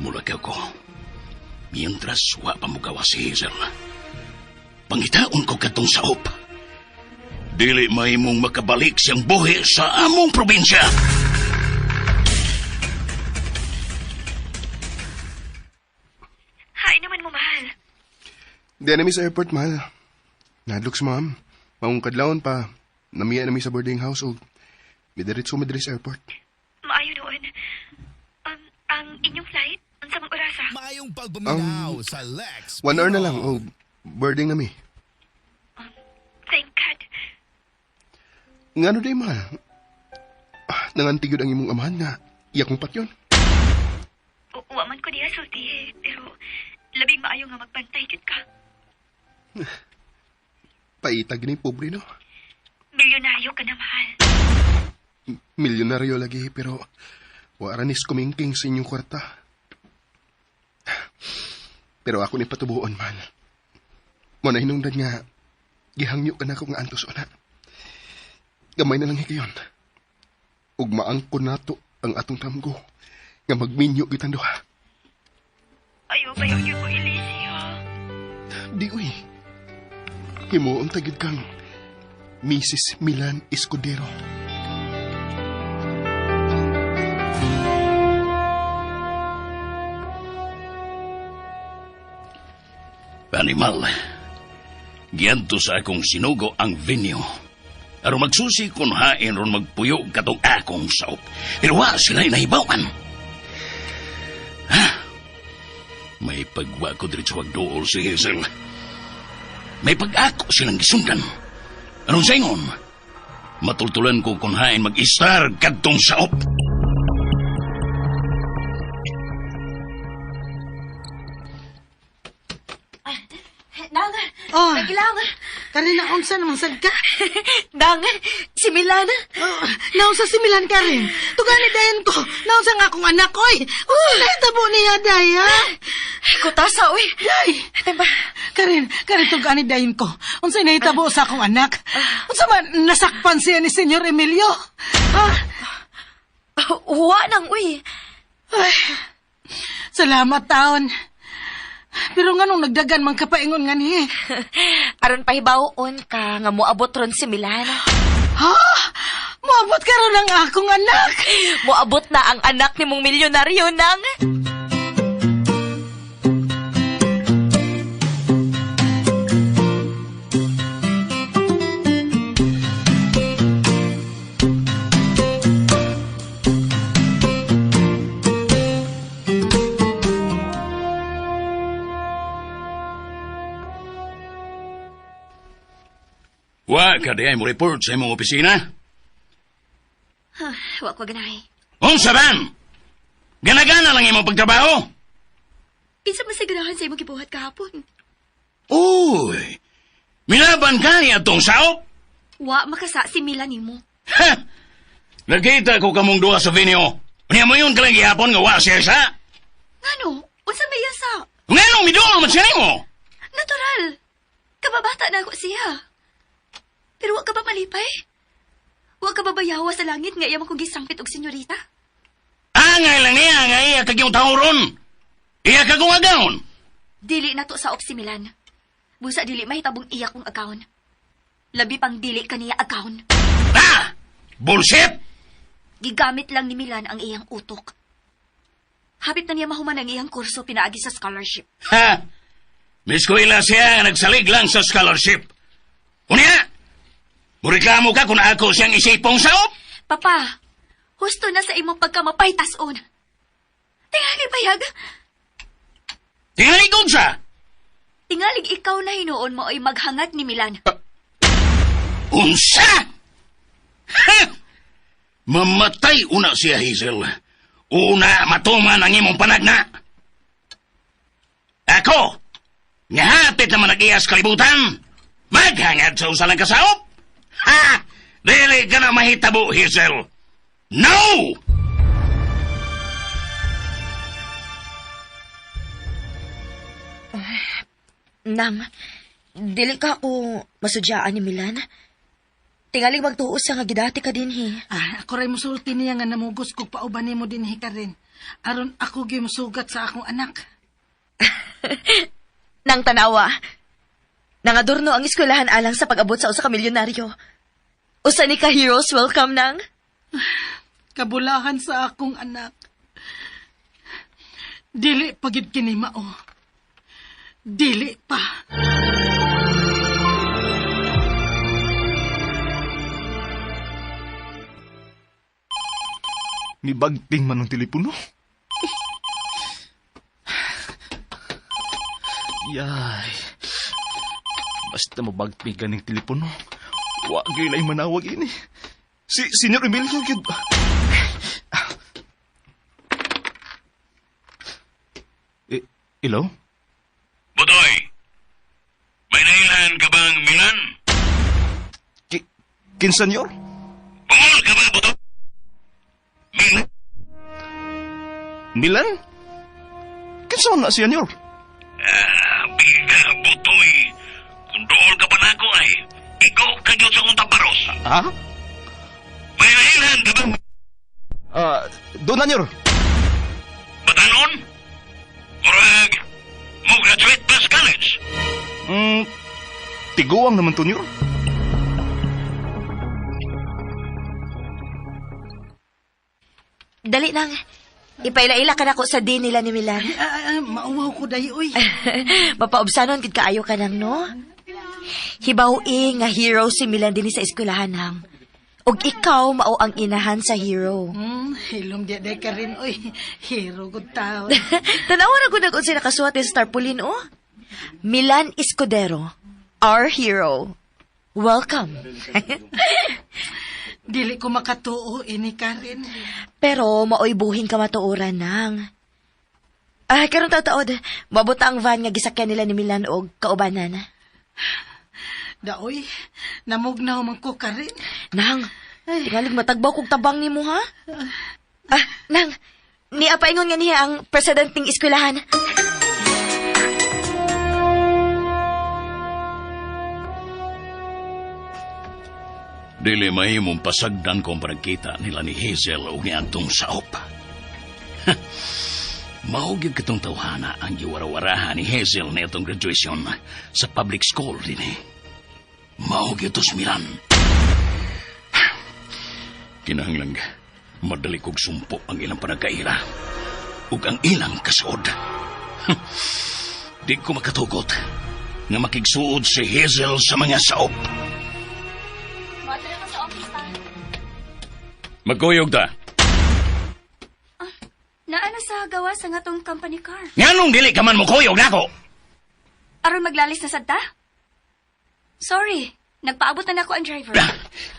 Mulakaw ko. Mientras wa pa mugawa si Hazel. Pangitaon ko katong saop. Dili mahimong makabalik siyang buhi sa among probinsya. Hain naman mo, mahal. Di na mi sa airport, mahal. Nahadlok si ma'am. Maong kadlawon pa. Namiya na mi sa boarding house o midiretso mi diri sa airport. Maayo doon. Ang inyong flight? Unsa mang orasa? Maayong pagpaminaw sa Lex. 1 hour na lang o boarding na mi. Thank God. Ngano day, mahal? Ah, nangantigod ang imong amahan nga. Iya kong patyon. Wa man ko diha sulti eh, pero labing maayo nga magbantay gyud ka. Paitag ni pobre, no? Milyonaryo ka na, mahal. Milyonaryo lagi, pero wala nis kumingking sa inyong kwarta. Pero ako ni patubuon, mahal. Mo na hinungdan nga, gihangyo ka na ako nga antos una. Gamay na lang hikayon. Ug maangkon nato ang atong tamgo, nga magminyo kitang duha. Ayo, bayaw yun mo, Elise, ha? Di, uy. Himuon tagid kang Mrs. Milan Escudero. Animal, giadto sa akong sinugo ang venue. Aron magsusi kung hain ron magpuyo katong akong saop. Pero wa sila nahibawan. Ha? May pagwa ko diretso wag duol si Hazel. May pag-ako silang gisundan. Anong saingon? Matultulan ko kung hain mag-istar kadtong saop. Nang, Oh. nagilang. Karina, unsa naman sad ka? Nang, si Milan. Oh, naunsa si Milan, Karin? Tugani dayon ko. Naunsa nga akong anak, oy. Unsa nahitabo niya, day, ha? Kutasa, uy. Day! Diba? Karin, Karin, tugani dayon ko. Unsa nahitabo sa akong anak? Unsa man nasakpan siya ni Senyor Emilio? Ha? Wa nang, uy. Ay, salamat, taon. Pero nga nung nagdagan man kapaingon nga ni. Aron pahibaw-on ka nga moabot ron si Milan. Ha? Moabot karon ang akong anak. Moabot na ang anak ni mong milyonaryo nang. Wa ka di ay mo report sa imong opisina? Wa ko ganahi. Unsa man? Ganagana lang imong pagtrabaho? Kinsa man sa ganahan sa imong gibuhat kahapon? Uy! Milaban ka ni atong saop? Wa makasa si Milan nimo. Ha! Nakita ko kamong duha sa venue. Unya mo yun kalang gihapon nga wa siya sa? Ngano? Unsa may yasa? Nganong miduol man siya nimo? Natural. Kababata na ako siya. Pero wa ka ba malipay? Wa ka ba bayawa sa langit nga iya man kong gisangpit og senyorita? Angay lang niya nga iya kag yung tauron. Iya kag kong agawon. Dili na to sa si Milan. Busa dili mahitabong iya kong agawon. Labi pang dili kaniya agawon. Ah! Bullshit! Gigamit lang ni Milan ang iyang utok. Hapit na niya mahuman ang iyang kurso pinaagi sa scholarship. Ha? Miskwela siya nga nagsalig lang sa scholarship. Unya! Mureklamo ka kung ako siyang isipong saop? Papa, husto na sa imong pagkamapay-tason. Tingali bayag. Tingali sa. Tingalig ikaw na hinuon mo ay maghangat ni Milan. Unsa? Ha! Mamatay una siya, Hazel. Una matuman ang imong panagna. Ako, nga hapit naman nag-iyas kalibutan, maghangad sa usa lang kasaop. Ha! Dili ka na mahitabo, Hazel. No! Nang, dili ka ako masudyaan ni Milan. Tingaling magtuo siya nga gidati ka dinhi. Ah, ako ray musulti niya nga namugos kog pauban nimo dinhi karon. Aron ako gyud musugat sa akong anak. Nang tanawa. Nangadurno ang eskwelahan alang sa pag-abot sa usa ka milyonaryo. Usa ni ka heroes welcome nang. Kabulahan sa akong anak. Dili pagid kini mao. Dili pa. Ni bagting man ang telepono. Yay. Basta mabagting ganing telepono. Wa gyud ay manawag ini. Si Senyor Emilio gyud. Eh, hello? Butoy, may nailan ka bang Milan? Ki kinsa senyor? Bungol ka ba, Butoy? Milan? Milan? Kinsa man na siya, senyor? Ah, biga, Butoy. Kung dool ka pa na ako ay, ikaw ka gyud sa kong taparos. Ha? May nailan ka bang Ah, doon na, senyor. batanon? Murag, mo graduate ba sa college? Tiguang naman to, senyor. Dali nang. Ipaila-ila ka nako sa din nila ni Milan. Ah, ah, mauwaw ko dahi oy. Mapaubsanon gid kaayo ka nang no. Hibaw-i nga hero si Milan dinhi sa eskwelahan nang. Og ikaw mao ang inahan sa hero. Hilom di day ka rin oy. Hero gud tao. Tanawa ra gud nag unsay nakasuwat ni sa tarpaulin oh. Milan Escudero, our hero. Welcome. Dili ko makatuo ini Karen. Pero maoy buhing kamatuoran nang. Ah, karon taod, mabot ang van nga gisakyan nila ni Milan og kaubanan. Daoy, namugnaw man ko Karen. Nang, tingalig matagbaw kog tabang nimo ha? Ah, nang, niya paingon nga niya ang president ning eskwelahan. Dili mahimong pasagdan kong panagkita nila ni Hazel o ni Antong Saop. Mao gyud katong tawhana ang giwarawarahan ni Hazel na itong graduation sa public school din eh. Mao gyud to si Milan. Kinahanglan madali kog sumpo ang ilang panagkaila ug ang ilang kasuod. Di ko makatugot nga makigsuod si Hazel sa mga saop. Magkuyog ta. Naana sa gawa sa nga tong company car. Nganong dili ka man mukuyog nako? Aron maglalis na sad ta? Sorry, nagpaabot na nako ang driver.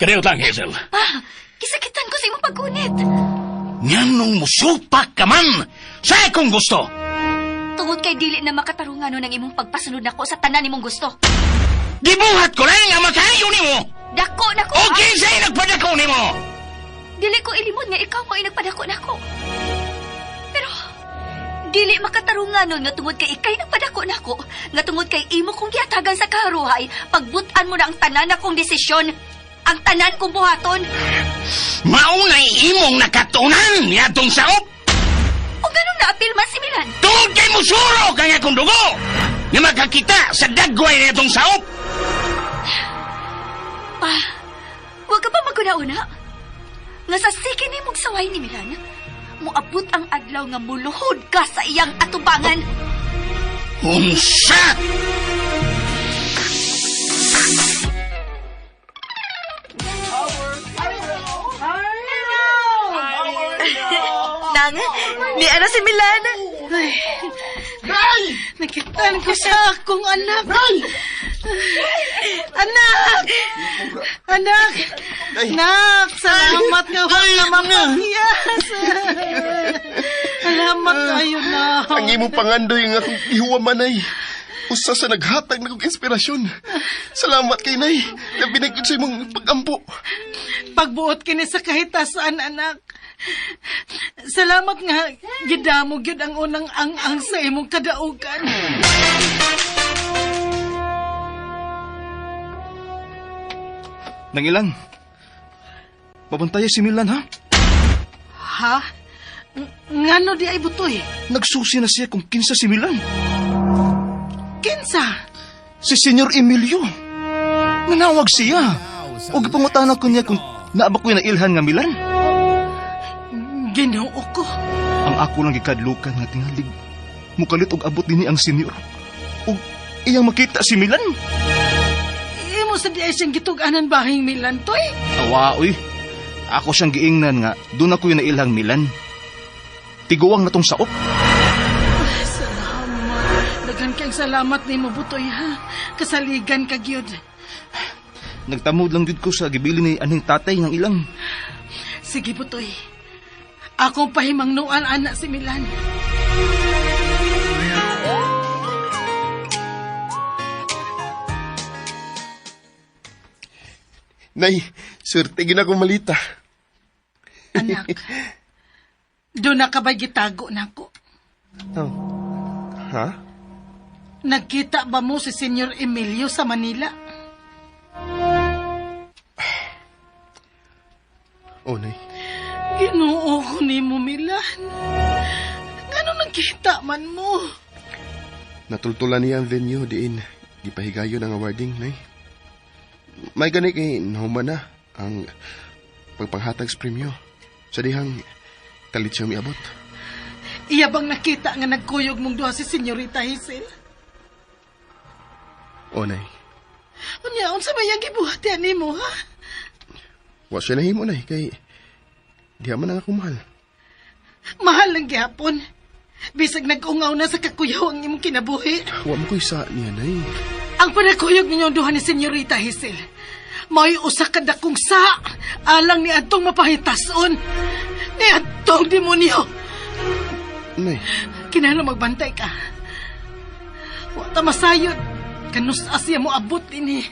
Kaniyo tang Hazel. Pa, kisakitan ko sa imong paggunit. Nganong musupak ka man sa akong gusto. Tungod kay dili na makatarungan ang imong pagpasunod nako sa tanan nimong gusto. Gibuhat ko lang ang makayo nimo. Dako nako. O kinsay nagpadako nimo. Dili ko ilimod nga ikaw mo ay nagpadako nako. Pero dili makatarungan nun nga tungod kay ikay nagpadako nako, nga tungod kay imo kong gihatagan sa kaharuhay, pagbutan mo na ang tanan akong desisyon, ang tanan kong buhaton. Maunay imong nakatunan niadtong saop. O ganun naapil man si Milan. Tungod kay musuro kang akong dugo. Nga makakita sa dagway niadtong saop. Pa, huwag ka pa maguna-una. Nga sa sige ni mong saway ni Milan, moabot ang adlaw nga muluhod ka sa iyang atubangan. Unsa? Nang, ni ano si Milan? Ay, nakitaan ko sa akong anak. Anak! Anak! Anak! Salamat nga wa ka mapakiyas. Salamat kayo na. Ang imong pangandoy nga akong ihuwaman ay usa sa naghatag na kong inspirasyon. Salamat kay Nay. Labi na gyud sa imong pagampo. Pagbuot kini sa kahitasan, anak. Salamat nga gidamo gyud ang unang ang-ang sa imong kadaugan. Nangilan. Pabantaya si Milan, ha? Ha? Ngano di ay butoy? Nagsusi na siya kung kinsa si Milan. Kinsa? Si Senyor Emilio. Nanawag siya. O gipangutana ko niya kung naaba ko'y nailhan nga Milan. Ginoo ko. Ang ako lang gikadlukan nga tingalig. Mukalit og abot dinhi ang senyor. Og iyang makita si Milan. Imo sa di ay siyang gitug-anan bahing Milan, toy. Awa, uy. Ako siyang giingnan nga, doon ako yung nailhang Milan. Tiguang na tong saop. Ay, salamat. Daghan kang salamat nimo butoy, ha? Kasaligan ka gyud. Nagtamod lang gyud ko sa gibili ni aning tatay ng ilang. Sige, butoy. Akong pahimangnuan anak si Milan. Nay, swerte gina akong malita. Anak, doon na ka ba gitago na ako? Oh. Ha? Nagkita ba mo si Senyor Emilio sa Manila? Oh, Nay. Ginoo ko ni mo, Milan. Ngano nagkita man mo? Natultulan niya ang venue diin. Gipahigayon ang awarding, Nay. May gani kay nahuman na ang pagpanghatag sa premyo. Sa dihang kalit siya miabot. Iya bang nakita nga nagkuyog mong duha si Senyorita Hazel? Oh, Nay. Unya, unsa may iyang gibuhat yan nimo, ha? Wa siya nahimo, Nay, kay diha man ang akong mahal. Mahal lang gihapon. Bisag nag-ungaw na sa kakuyaw ang imong kinabuhi. Wa mo ko'y sa niya, Nay. Ang panagkuyog ninyong duha ni Senyorita Hazel, may usa ka dakong sa alang ni adtong mapahitason. Ni adtong demonyo. Nay, Kinahanglan magbantay ka. Wa ta masayod. Kanus asya mo abot ini.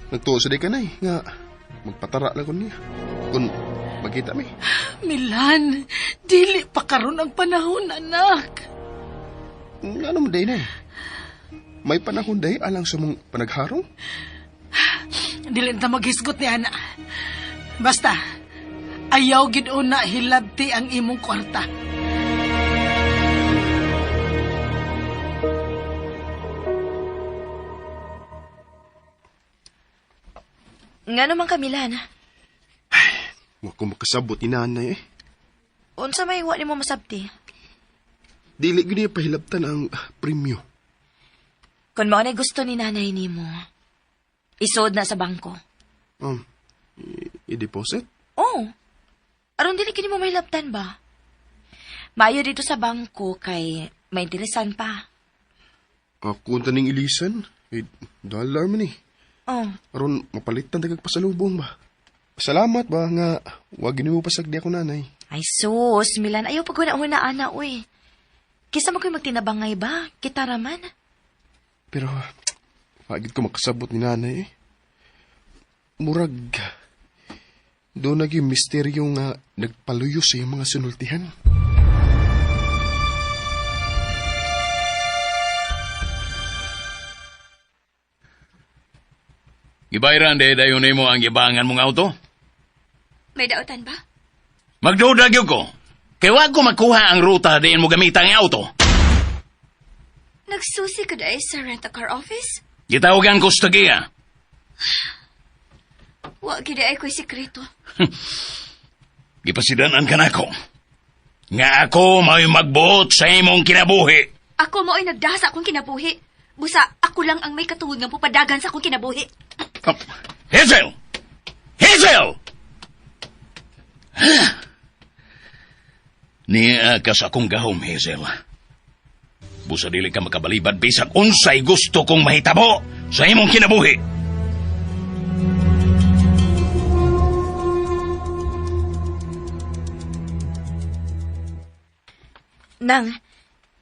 nagtuo sa di ka, Nay, nga magpatara lang ko niya. Kung magkita mi. Milan, dili pa karon ang panahon, anak. Ano mo day, Nay? May panahon day alang sa mong panagharong? Dili ta maghisgot ni ana. Basta, ayaw gid una hilabti ang imong kwarta. Nga naman ka, Milan. Wa ko makasabot ni nanay eh. Unsa may wa nimo masabti? Dili gyud niya pahilabtan ang premyo. Kung mao na gusto ni nanay nimo, isod na sa bangko. I-deposit? Oh. Aron dili kini mo mahilabtan ba? Maayo dito sa bangko kay may interesan pa. Ako ang taning ilisan. Eh, dollar man eh. Oh, Aron mapalitan tagag pasalubong ba? Salamat ba nga wag gini mo pasagdi ako nanay. ay sus, Milan, ayaw pag huna-huna ana uy. Kisa mo ko'y magtinabangay ba? Kita raman. Pero wag ko makasabot ni nanay eh. Murag doon naging misteryo nga nagpaluyo sa iyang mga sinultihan. Gibayran de dayon nimo ang gibangan mong auto. May dautan ba? Magduda gyud ko. Kay wa ko makuha ang ruta diin mo gamitan ang auto. Nagsusi ka dahil sa rent-a-car office? Gitawagan ko sa tagiya. Wa gid ay ko'y sikreto. Gipasidanan ka nako. Nga ako may magbuot sa imong kinabuhi. Ako mo ay nagdasa akong kinabuhi. Busa, ako lang ang may katuod nga pupadagan sa akong kinabuhi. Oh, Hazel! Hazel! Niya ka sa akong gahom, Hazel. Busa dili ka makabalibad bisag unsay gusto kong mahitabo sa imong kinabuhi. Nang,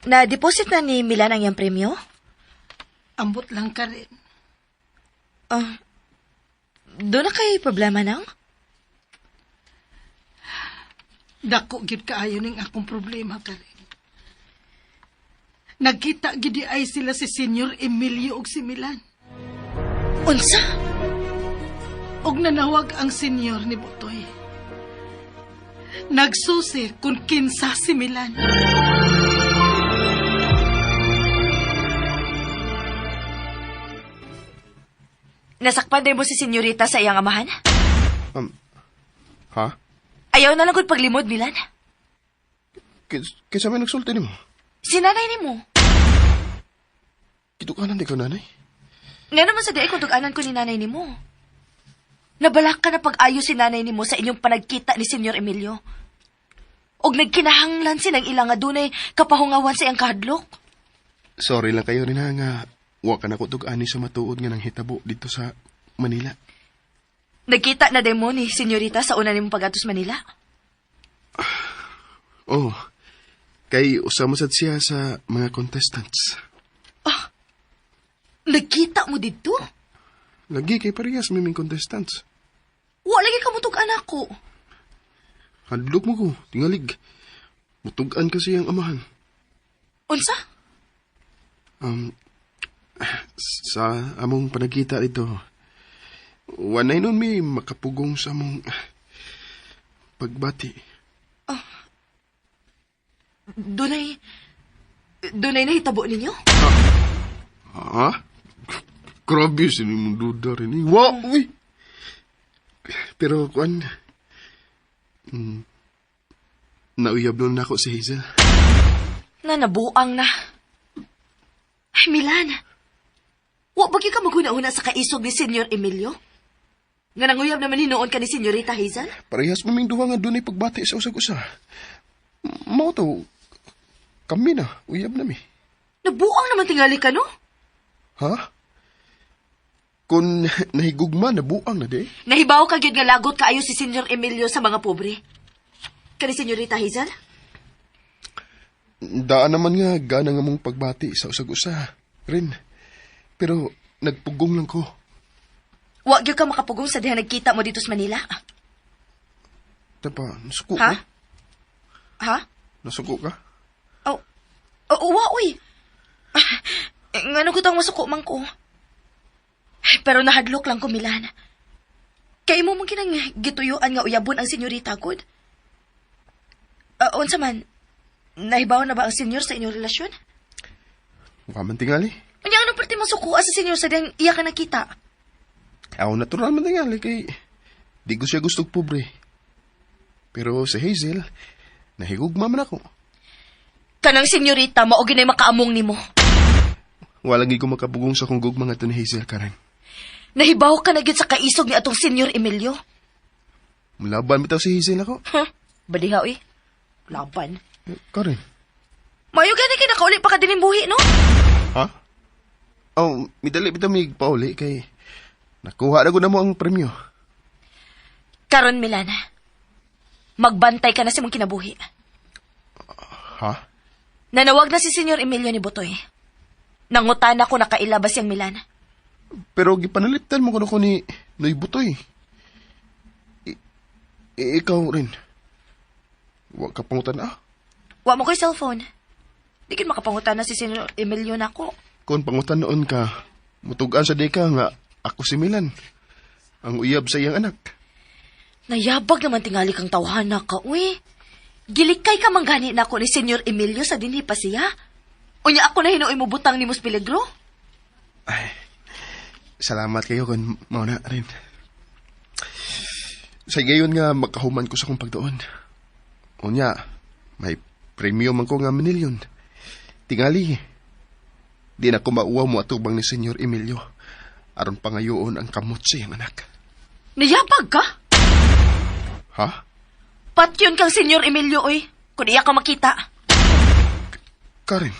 na-deposit na ni Milan ang iyang premyo? Ambot lang ka rin. Doon na kay problema nang? Dako gyud kaayo ning akong problema ka rin. Nagkita gid ay sila si Senyor Emilio ug si Milan. Unsa? Og nanawag ang senyor ni Butoy. Nagsusi kung kinsa si Milan. Nasakpan din mo si senyorita sa iyang amahan? Ha? Ayaw na lang gud paglimod, Milan. Kinsa may nagsulti nimo? Si nanay nimo. Kitukanan di ka, nanay. Nga naman sa diay kung tug-anan ko ni nanay nimo. Nabalak ka na pag-ayos si nanay nimo sa inyong panagkita ni Senyor Emilio. Og nagkinahanglan sinang ilang nga dunay kapahungawan sa iyang kahadlok. Sorry lang kayo rin ha nga wa ka na ko tug-ani sa matuod nga nanghitabo dito sa Manila. Nagkita na demo ni Senyorita sa una nimong pag-atos Manila. Oh, kay usa mo sad siya sa mga contestants. Nagkita mo didto? Lagi kay parehas may mga contestants. Wa lagi ka mutug anak ko. Hadlok mo ko, tingalig. Mutugan kasi ang amahan. Unsa? Um, sa among panagkita dito, wanay nun mi makapugong sa among pagbati. Dunay dunay nahitabo ninyo? Ha? Grabe, sino mong duda rin eh. Wa, uy! Pero, kuan, nauyab nun ako si Hazel. Na nabuang na. Ay, Milan. Wa ba gyud ka maghuna-huna sa kaisog ni Senyor Emilio? Nga nanguyab naman hinuon ka ni Senyorita Hazel? Parehas maming duha nga dunay pagbati sa usag-usa. Mao to, kami na, uyab na mi. Nabuang naman tingali ka, no? Ha? Kung nahigugma, nabuang na di. Nahibaw ka gyud nga lagot kaayo si Senyor Emilio sa mga pobre. Kani Senyorita Hazel? Daan naman nga, gana nga mong pagbati sa usag-usa. Rin. Pero, nagpugong lang ko. Wa gyud ka makapugong sa diha nagkita mo dito sa Manila. Tapa, nasuko Ha? ka? Ha? Nasuko ka? Oh, oh, wa uy. Ah, ngano ko tang masuko man ko. Ay, pero nahadlok lang ko, Milan. Kay mo mong kinang gituyuan nga uyabon ang senyorita gud. Unsa man, nahibaw na ba ang senyor sa inyong relasyon? Wa man tingali. Unya ano parte masuko sa senyor sa diyang iya ka nakita? Ako natural man tingali kay di ko siya gustog pobre. Pero si Hazel, nahigugma man ako. Kanang senyorita mao ginay makaamong nimo. Wala gid ko makapugong sa kong gugma nga to ni Hazel Karen. Nahibaw ka na gyud sa kaisog ni atong senyor Emilio. Mulaban bitaw si Hazel ako. Huh? Badiha uy. Laban. Eh, Karen. Mayo gani kay nakauli pa ka dining buhi, no? Ha? Oh, midali bitaw mig pauli kay nakuha na ko na mo ang premyo. Karon Milan, magbantay ka na sa imong kinabuhi. Ha? Nanawag na si Senyor Emilio ni Butoy. Nangutan ako nakaila ba siyang Milan. Pero gipanaliptan mo kuno ko ni Noy Butoy. Ikaw rin. Wa ka pangutan ah. Wa mo ko'y cellphone. Di kin makapangutan na si Senyor Emilio nako. Kung pangutan noon ka, mutugan sa di ka nga ako si Milan. Ang uyab sa iyang anak. Nayabag naman tingali kang tawhana ka, uy. Gilikay ka manggani nako ni Senyor Emilio sa dinhi pa siya. Unya ako na hinuoy mo butang ni Mus Peligro. Salamat kayo kung mauna rin. Sa gayon nga makahuman ko sa kong pagdoon. Unya, may premium man ko nga minilyon. Tingali, di na ko mauwaw mo atubang ni Senyor Emilio. Aron pangayoon ang kamot sa iyang anak. Nayabag ka? Ha? Patyon kang Senyor Emilio, uy. Kung iya ka makita. Karen,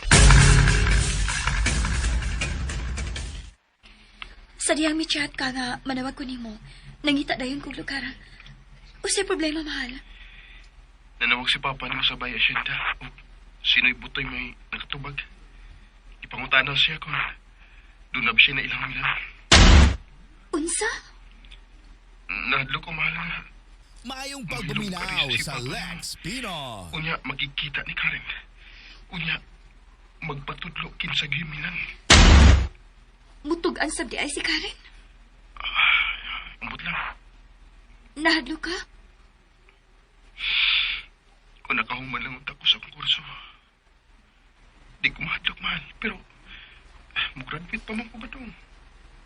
Sa diyang mi chat ka nga manawag ko nimo. Nangita dayon kog lugar. Usay problema mahal. Nanawag si Papa nimo sa Bay Asyenda. O, sino'y butoy may nakatubag. Ipangutana siya kung doon na ba siya na ilang milan. Unsa? Nahadlo ko mahal nga. Maayong pagpaminaw sa Lex Pino. Unya, magkikita ni Karen. Unya, magpatudlo kinsa gimilan. Mutug-an sab di ay si Karen. Ambot lang. Nahadlo ka? Kung nakahuman lang unta ko sa akong kurso. Di ko mahadlok, mahal. Pero, mugraduate pa man ko ba dong?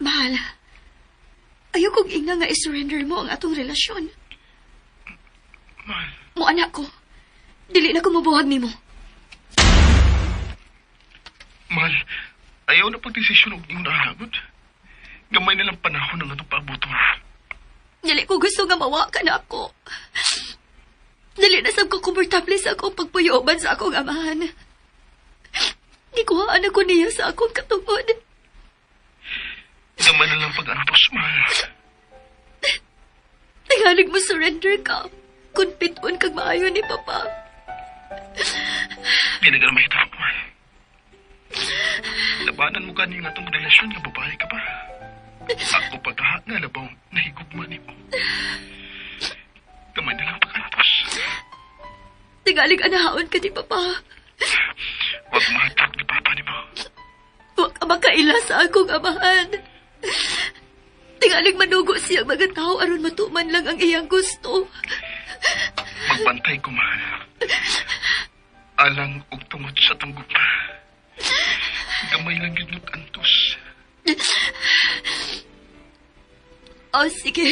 Mahal, ayaw kong inga nga i-surrender mo ang atong relasyon. Mahal, Mo anak ko, dili na ko mabuhag nimo. mahal. Ayaw na pagdesisyon og iyong nahanabot. Gamay na lang panahon ang atong paabuton. Dili ko gusto nga mawa ka na ako. Dili na sab ko komportable sa akong pagpuyoban sa akong amahan. Gikuhaan ako niya sa akong katungod. Gamay na lang pag-antos, mahal. Tingalig mo surrender ka. Kung piton kag maayo ni Papa. Di na ganun mahitawag, mahal. Labanan mo gani nga atong relasyon nga babae ka ba? Ako pagkaha nga labaw, nahigugma nimo. Gamay na lang pag-antos. Tingalig anahaon ka ni Papa. Huwag mahadlok ni Papa nimo. Huwag ka makaila sa akong amahan. Tingalig manugo siya ang mga tao aron matuman lang ang iyang gusto. Magbantay ko, mahal. Alang og tungod sa tong gugma. Gamay lang yun ng antos. O sige.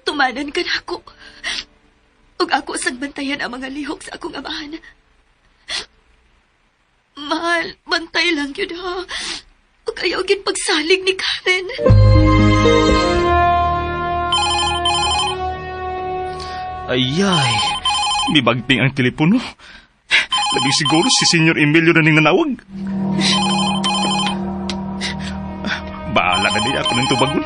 Tumanan ka na ako. Ug ako sang bantayan ang mga lihok sa akong amahan. Mahal, bantay lang yun ha. Ug ayaw gid pagsalig ni Karen. Ayay, mibagting ang telepono. Labi siguro si Senyor Emilio na ning nanawag. Bahala na din ako ng tubagon.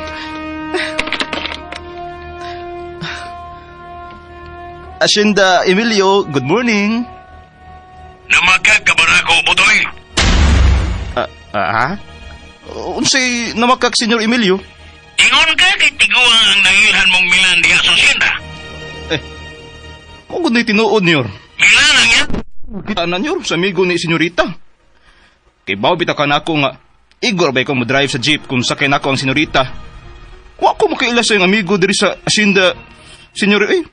Asyenda Emilio, good morning. Namakag ka ba na ako, Butoy? Ha? Unsay namakak, Senyor Emilio? Ingon ka kay tiguang ang nangilhan mong Milan diha sa senda. Mugod na tinuod niyor. Milan ang yan? Kita na niyor sa amigo ni Senyorita. Kay bao bitaw ka na ako nga, Igor ba ikaw mo-drive sa jeep kung sakay na ako ang senyorita? Wa ko makaila sa iyong amigo diri sa asyenda, senyor, eh.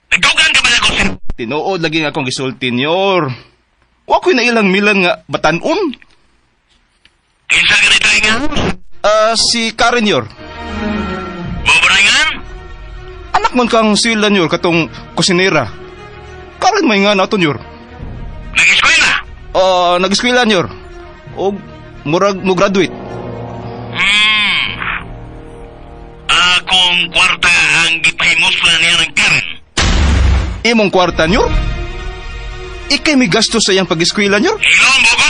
Nagdugan ka ba na ako, sen? Tinuod lagi nga akong gisulti niyor. Wa ko'y nailang Milan nga batanon. Kinsa ka nito nga? Si Karen yor. Mabarangan? Anak man kang sila niyor katong kusinera. Karen may nga nato niyor. Nag-eskwela? Nag-eskwela niyor. Og murag mo graduate. Akong kwarta ang gipahimusla niya ng Karen. Imong kwarta niyor? Ikay may gasto sa iyang pag-eskwela niyor? Ilong mo ko?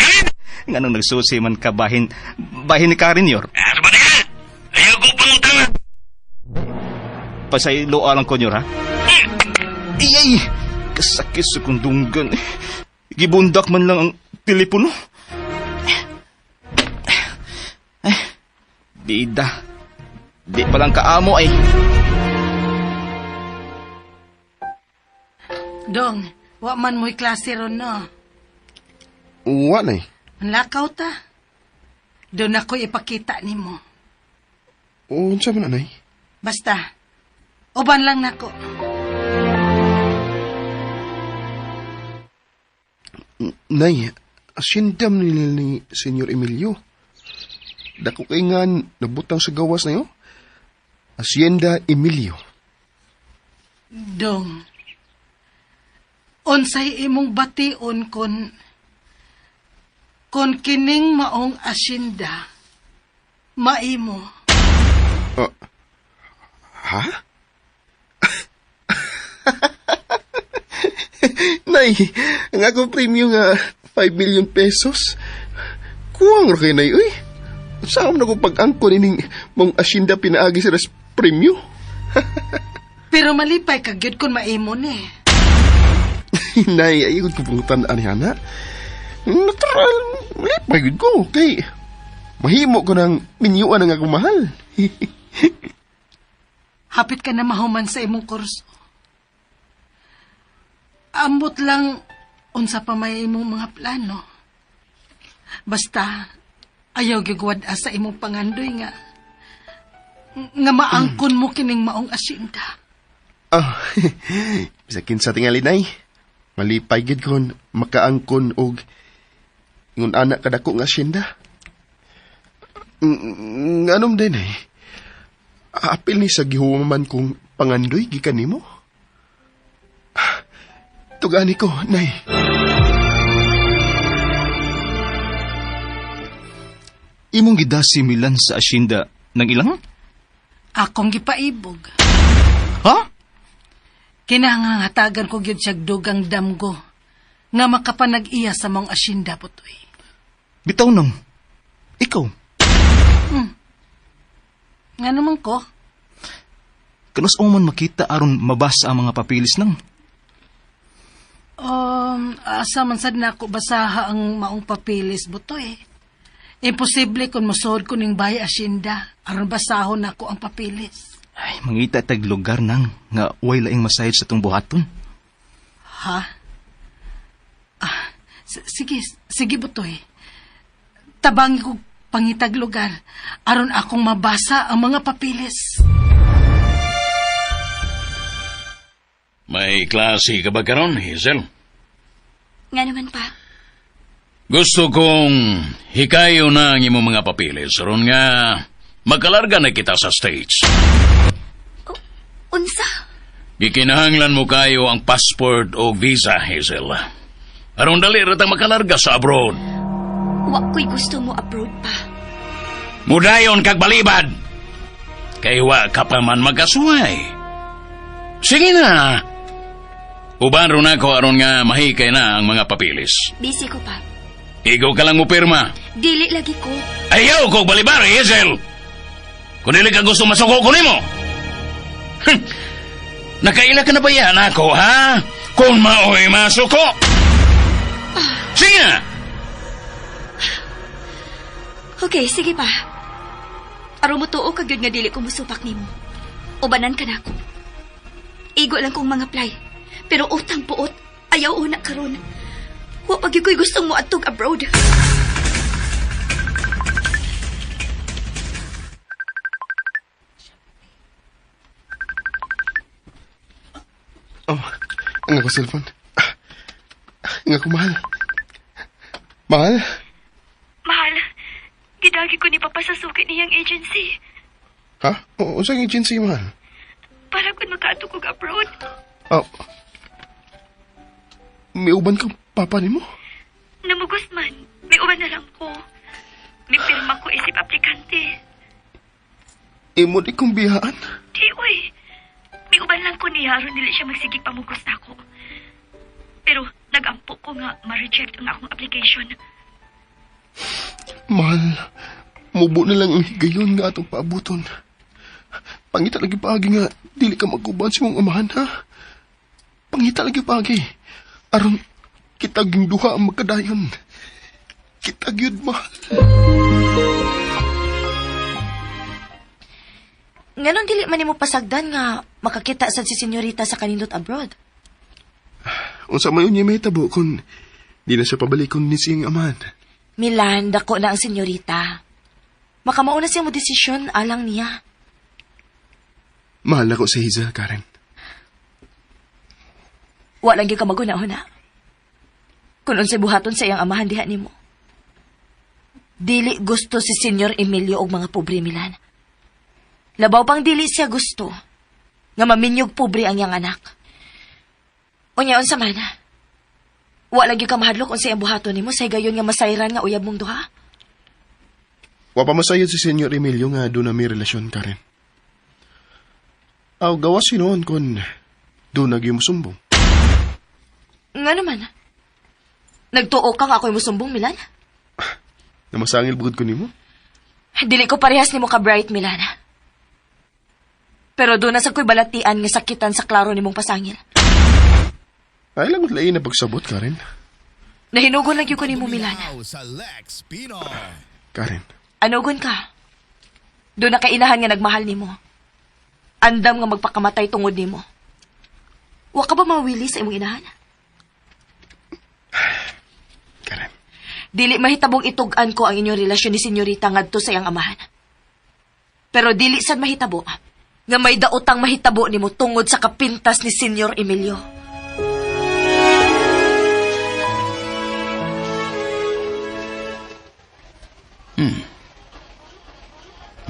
Karen! Nganong nagsusi man ka bahin, bahin ni Karen yor? Asa ba ka? Ayaw ko pangutang. Pasaylo lang ko niyor ha? Iyay! Kasakit sa kundunggan. Gibundak man lang ang telepono. Ay, bida. Di pa lang kaamo ay. Dong, wa man mo'y klase ron, no? Wa na eh. Manlakaw ta. Doon ako ipakita nimo. Unsa man anay? Basta, uban lang nako. Nay, asyendam nila ni Senyor Emilio. Dako kay nga nabutang sa gawas na yo. Hacienda Emilio. Dong, unsay imong bation kon kining maong asyenda maimo. Ha? Nay, ang akong premyo nga 5 million pesos. Kuwang ra kay nay, uy. Saan na ko pag-angkon ining mong asyenda pinaagi sa ras premyo? Pero malipay ka gyud kon maimo ni. Nay, ayaw ko pangutan ani ana. Natural, malipay gud ko kay mahimo ko ng minyuan ang akong mahal. Hapit ka na mahuman sa imong kurso. Ambot lang unsa pa may imong mga plano. Basta ayaw gigwad sa imong pangandoy nga. Nga maangkon mo kining maong asyenda. Ah, bisa kinsa tingali nay. Malipay gid kon makaangkon og ingon ana kadako nga asyenda. Nganom din eh. Apil ni sa gihuman kong pangandoy gikan nimo. Tugani ko, nay. Imong gidasi Milan sa asyenda ng ilang? Akong gipaibog. Ha? Kinahanglan ko gyud siyag dugang damgo nga makapanag-iya sa mong asyenda, Butoy. Bitaw nang. Ikaw, Nga naman ko? kanus man makita aron mabasa ang mga papilis nang. Asa man sad nako basaha ang maong papilis, Butoy. Imposible kung mosuod ko ning bahay asyenda aron basahon nako ang papilis. Ay, mangita tag lugar nang nga way laing masayod sa tong buhaton. Ha? Ah, sige, sige, Butoy. Tabangi ko pangitag lugar aron akong mabasa ang mga papilis. May klase ka ba karon, Hazel? Nga naman pa. Gusto kong hikayo na ang imong mga papilis aron nga makalarga na kita sa States. Unsa? Gikinahanglan mo kayo ang passport o visa, Hazel. Aron dali ra ta makalarga sa abroad. Wa ko'y gusto mo abroad pa. Mudayon kag balibad. Kay wa ka pa man magkasuway. Sige na. Uban ron ako aron nga mahikay na ang mga papilis. Busy ko pa. Igo ka lang mo pirma. Dili lagi ko. Ayaw ko balibar, Hazel. Kung dili ka gusto masuko ko nimo. Nakaila ka na ba yan ako, ha? Kung maoy masuko. Sige na. Okay, sige pa. Aron mo tuo ka gyud nga dili ko musupak nimo. Ubanan ka nako. Igo lang kong mga apply. Pero utang puot, ayaw una karon. Wa pa gyud ko'y gustong mo adtog abroad. Oh, ang ako cellphone. Ang ako mahal. Mahal? Mahal, gidagi ko ni Papa sa suki niyang agency. Ha? O, unsang agency, mahal? Para kun makaadto kog abroad. Oh. May uban ka papa nimo? Namugos man, may uban na lang ko. May pirma ko isip aplikante. Imo di kong biyaan. Di, uy. May uban lang ko niya aron dili siya magsigig pamugos nako. Pero nagampo ko nga ma-reject ang akong application. Mahal, mubo na lang ang higayon nga atong paabuton. Pangita lagi paagi nga, dili ka magkuban sa mong amahan, ha? Pangita lagi paagi. Aron, kita gyud duha ang magkadayon. Kita gyud, mahal. Nganon dili man nimo pasagdan nga makakita sad si senyorita sa kanindot abroad. Unsa man unya mahitabo kung di na siya pabalikon ni siyang amahan. Milan, dako na ang senyorita. Makamauna siya mo desisyon alang niya. Mahal ako si Hazel, Karen. Wa lang gyud ka maguna-una. Kung unsay buhaton sa iyang amahan diha nimo. Dili gusto si Senyor Emilio og mga pobre, Milan. Labaw pang dili siya gusto nga maminyog pobre ang iyang anak. Unya unsa man? Wa lang gyud ka mahadlok unsay ang buhaton nimo sa higayon nga masayran nga uyab mong duha. Wa pa masayod si Senyor Emilio nga doon na may relasyon, Karen. Aw, gawas noon kung doon na sumbong. Nga naman. Nagtuo ka nga ako'y musumbong, Milan? Namasangil bugod ko nimo? Dili ko parehas nimo ka bright, Milan. Pero doon na sa ko'y balatian nga sakitan sa klaro nimong pasangil. Ay lang lain na pagsabot, Karen. Nahinugon lang gyud ko nimo, Milan. Sa Lex Pino. Karen, Anugon ka. Doon na kainahan nga nagmahal nimo. Andam nga magpakamatay tungod nimo. Wa ka ba mawili sa imong inahan? Karen. Dili mahitabong itug-an ko ang inyong relasyon ni senyorita ngadto sa iyang amahan. Pero dili sad mahitabo nga may daotang mahitabo nimo tungod sa kapintas ni Senyor Emilio.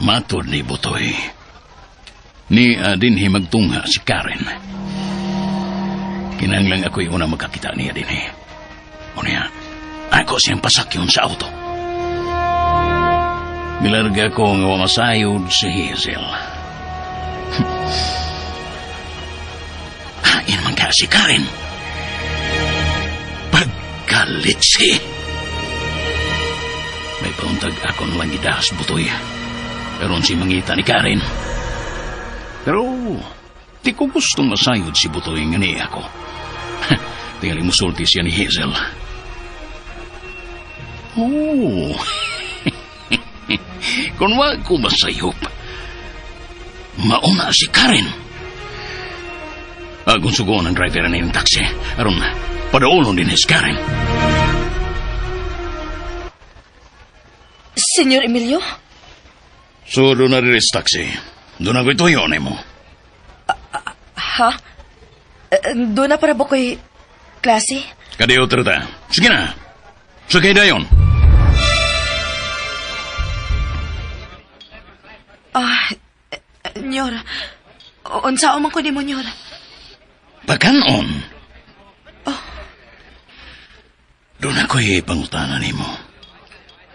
Matod ni Butoy. Ni dinhi magtungha si Karen. Kinahanglang ako'y una makakita niya dinhi. Unya, ako siyang pasakyon sa auto. Milarga ko nga wa masayod si Hazel. Hain man ka si Karen. Pagkalitsi. May pauntag ako lang gidahas, Butoy. Pero si mangita ni Karen. Pero di ko gustong masayod si Butoy nga ni ako. Tingali musulti siya ni Hazel. Oh. Kung wa ko masayop, mauna si Karen. Akong sugoon ang driver na yung taxi. Aron, padaulon din si Karen. Senyor Emilio? So, doon na rin sa taxi. Doon ako ituyo na mo. Ha? Doon na para ba ko'y klase? Kadiyo, trata. Sige na. Sakay dayon. Ah, Nyor. Unsa man ko nimo, Nyor? Pagkanon. Oh. Doon ako'y pangutana nimo.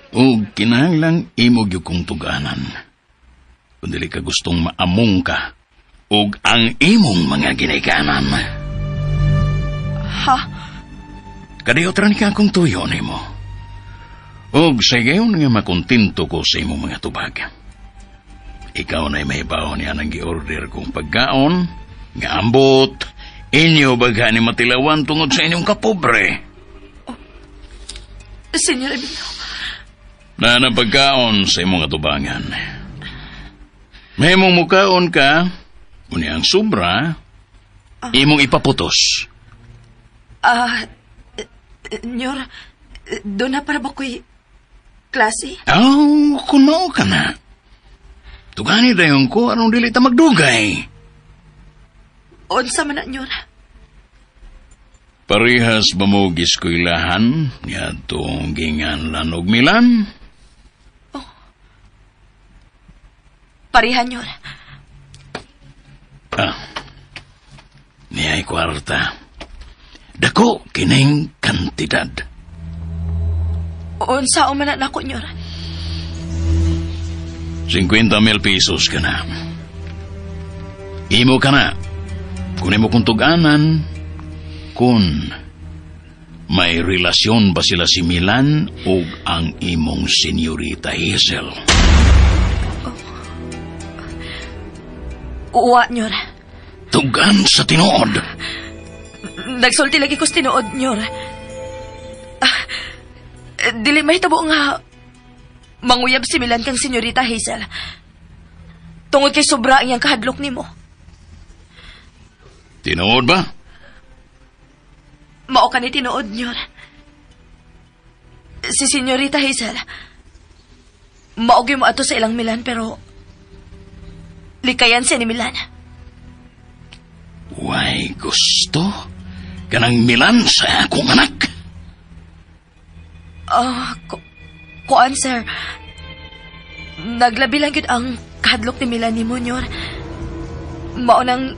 O kinahanglang imo gyud kong tuganan. Kung dili ka gustong maamong ka ug ang imong mga ginikanan. Ha? Kadiyo ni ka akong tuyo nimo. Og sa gayon nga makontento ko sa imong mga tubag. Ikaw na'y may baon niya nang gi-order kong pagkaon, nga ambot, inyo bagha ni matilawan tungod sa inyong kapobre. Senyor Emilio. Na na pagkaon sa imong atubangan. May mong mukaon ka, unya ang sobra, imong ipaputos. Ah, Nyor, doon na para ba ko'y klase? Aw, kung mao ka na. Tugani dayon ko, anong dili ta magdugay? Unsa man na, Nyor? Parehas ba mo giskuylahan ngadtong ginganlan og Milan? Pareha, Nyor. Ah, niyay kwarta. Dako kining kantidad. Unsa man na nako, Nyor? 50,000 pesos ka na. Imo ka na. Kung imo kong tuganan, kung may relasyon ba sila si Milan o ang imong senyorita Hazel. Uwa, Nyor. Tugan sa tinuod. Nagsulti lagi ko sa tinuod, Nyor. Ah, dili mahitabo nga manguyab si Milan kang senyorita Hazel. Tungod kay sobra ang iyang kahadlok nimo. Tinuod ba? Mao ka ni tinuod, Nyor. Si senyorita Hazel, mao gyud mo ato sa ilang Milan pero likayan siya ni Milan. Way gusto kanang Milan sa akong anak. Ah, kuan, sir. Naglabi lang gyud ang kahadlok ni Milan ni Nyor. Mao nang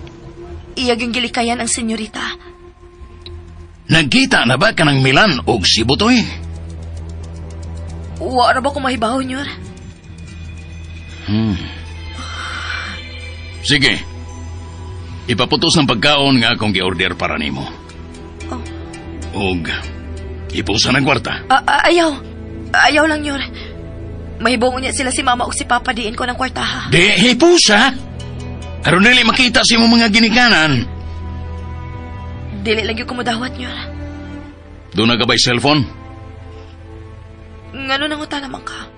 iya gyud gilikayan ang senyorita. Nagkita na ba kanang Milan og si Butoy? Wa ra ba ko mahibaw, Nyor? Sige. Ipaputos ng pagkaon nga akong gi-order para nimo. Oh. Og ipusa ng kwarta. Ah, ah, ayaw. Ayaw lang, Nyor. Mahibong niya sila si Mama o si Papa diin ko ng kwarta, ha? Di, hipusa! Aron dili makita sa imong mga ginikanan. Dili lang yung kumudawat, Nyor. Doon na ka ba'y cellphone? Ngano nanguta naman ka?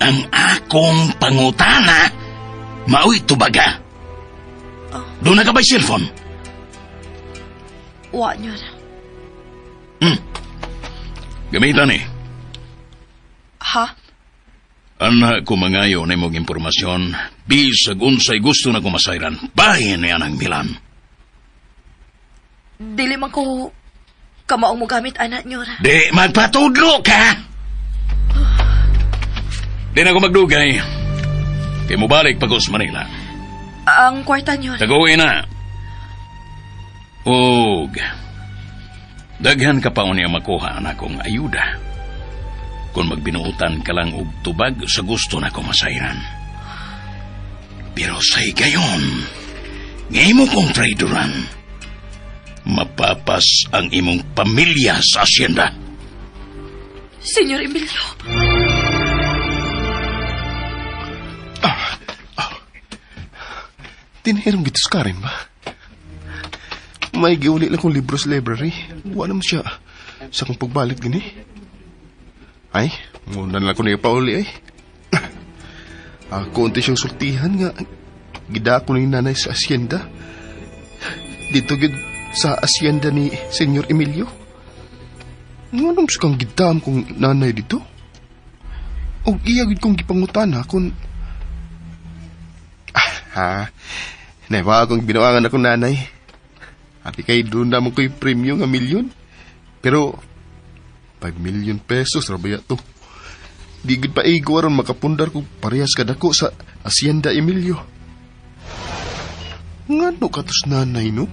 Ang akong pangutana, mao'y tubaga. Oh. Doon na ka ba'y cellphone? Wa, Nyor. Gamitan eh. Ha? Ana ko mangayo na imong impormasyon, bisag unsay gusto na kumasayran, bahin niya ng Milan. Dili man ko kamaong mo gamit ana nyor. Di magpatudlo ka! Di na ko magdugay. Kay mobalik pa ko sa Manila. Ang kwarta nyor. Taguin na. Og, daghan ka pa niya makuha na akong ayuda. Kung magbinuutan ka lang og tubag sa gusto na masayran. Pero sa higayon, ngayon mo kong traidoran, mapapas ang imong pamilya sa asyenda. Senyor Emilio. Tinahirong gitus ka rin ba? May giuli lang kong libro sa library. Wala naman siya sa akong pagbalik din eh. Ay, muna na lang ko na ipauli ay. Ako unti siyang sultihan nga. Gida ko ni nanay sa asyenda. Dito gid sa asyenda ni Senyor Emilio. Nganong sa kang gidam kong nanay dito? O iya gid kong gipangutana kung... Ah, ha? Naiwa akong binuangan akong nanay. Happy kay doon naman ko'y premyo nga milyon. Pero, 5 million pesos, rabaya to. Di gid pa igo aron makapundar kog parehas kadako sa Hacienda Emilio. Ngano katos nanay, no?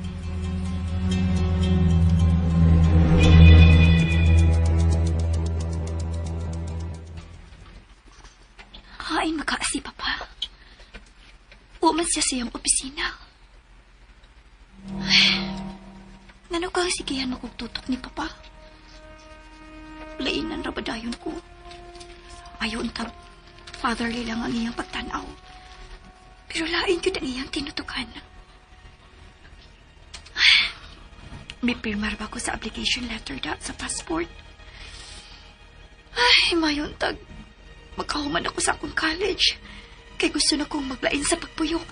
Hain makaasi, Papa. Uman siya sa iyang opisina. Ay, ngano ka sigihan mo kong tutok ni Papa? Lainan ra ba dayon ko? Ayon tag fatherly lang ang iyang pagtanaw. Pero lain gyud ang iyang tinutukan. Ay, may pirma ra ba ko sa application letter da sa passport? Ay, mayon tag magkahuman ako sa akong college. Kay gusto na kong maglain sa pagpuyok.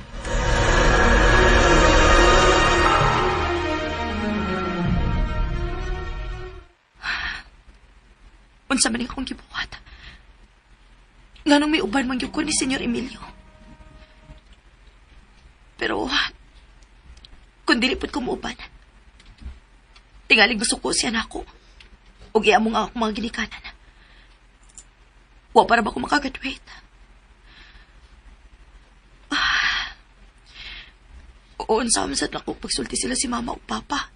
Unsa man akong gibuhat? Nganong may uban man gyud ko ni Senyor Emilio. Pero, kung dili pud ko muuban, tingalig masuko siya nako. Ug iamong ang akong mga ginikanan. Wa para ba ko makagraduate? Unsa man sad nako pagsulti sila si mama ug papa.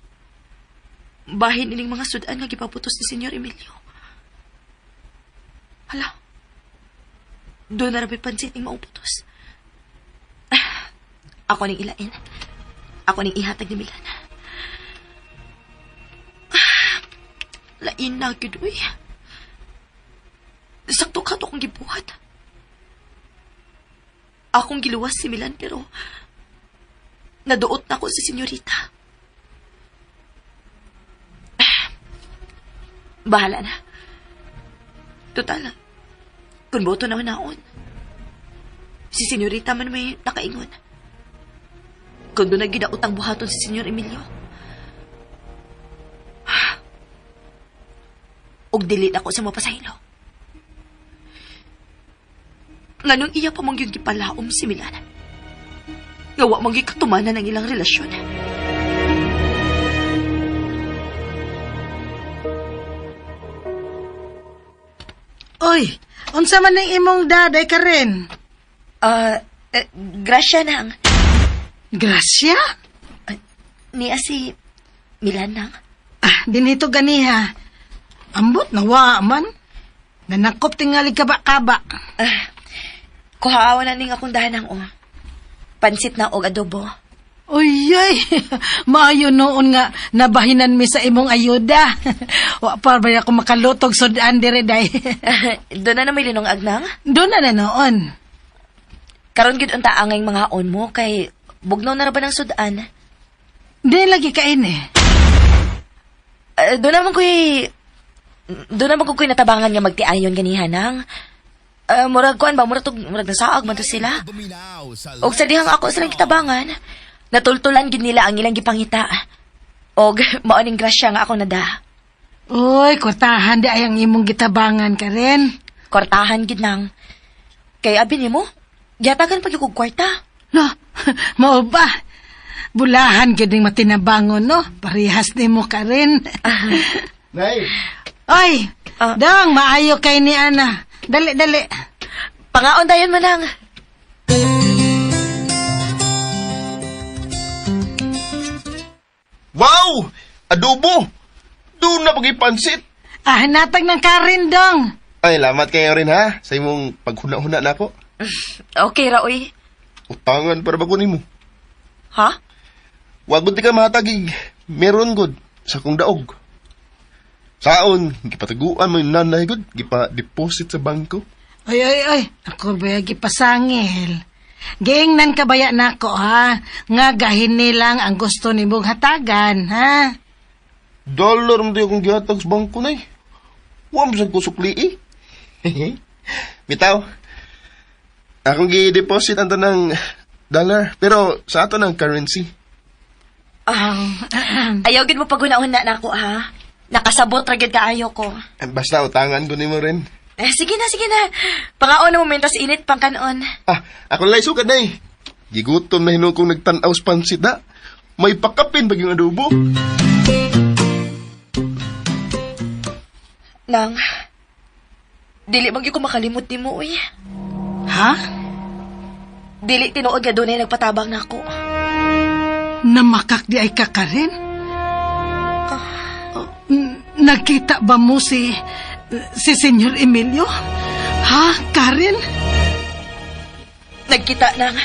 Bahin ining mga sudan nga gipaputos ni Senyor Emilio. Hala. Doon na rabi pansit ning maong putos. Ako ning ilain. Ako ning ihatag ni Milan. Lain na gyud uy. Sakto ka to akong gibuhat. Akong giluwas si Milan pero naduot na ako si senyorita. Bahala na. Total, kung boto na naon. Si senyorita man may nakaingon. Kung doon na gidaot ang buhaton si Senyor Emilio. Og dili ako sa mapasaylo. Nganong iya pa mong yung gipalaom si Milan. Nga wa mong gikatumanan ang ilang relasyon. Oy, unsa man ang imong daday ka rin? Grasya nang. Grasya? Niya si Milan nang. Ah, dinito ganiha. Ambot na wa man. Nanakop tingali kaba-kaba. Kuhaawa na ning akong dahanang o. Pansit na og adobo. Uy, ay, maayo noon nga nabahinan mi sa imong ayuda. Wa pa ba ako makalutog sudan dire day. Doon na na may linong agnang? Doon na na noon. Karon gyud unta angay mga on mo kay bugnaw na ra ba ng sudan? Di lagi kain eh. Doon naman ko'y doon naman ko ko'y natabangan nga magtiayon ganiha nang. Murag kuan ba murag tug murag nasaag man to sila. Og sa dihang ako silang kitabangan, natultulan gid nila ang ilang gipangita. Og mao ning grasya nga ako nada. Uy, kwartahan di ay ang imong gitabangan ka rin. Kwartahan gid nang. Kay abi nimo, gihatagan pa gyud kog kwarta. No, mao ba? Bulahan gyud ning matinabangon, no? Parehas nimo ka rin. Nay! Oy, Ah. dong, maayo kay ni Ana. Dali, dali. Pangaon dayon manang. Wow! Adobo! Doon na pagipansit! Ah, natag ng karin, dong. Ay, lamat kayo rin ha. Sa imong paghuna-huna na ako. Okay ra oy. Utangan para ba ko nimo? Ha? Wag gud ti ka mahatagig. Meron gud sa kong daog. Saon, gipataguan mo yung nanay gud, gipa-deposit sa bangko. Oy, oy, oy. Ako ba gipasangil? Giingnan ka baya nako, ha? Nga gahin nilang ang gusto nimong hatagan, ha? Dollar mo di akong gihatag sa bangko nay. Wa mo sad ko sukli eh. Bitaw. Akong gi-deposit ang tanang dollar, pero sa ato ng currency. Ayaw gid mo paghuna-huna nako ha. Nakasabot ra gyud kaayo ko. Eh, basta utangan ko nimo rin. Eh, sige na, sige na. Pangaon na mo mentas init pang kanon. Ah, ako lang sukad nay. Gigutom na hinuon kong nagtan-aw sa pansit na. May pakapin pag yung adobo. Nang, dili man gyud ko makalimot nimo uy. Ha? Dili tinuod nga dunay nagpatabang nako. Namakak di ay ka ka rin? Nagkita ba mo si Senyor Emilio? Ha, Karen? Nagkita nang.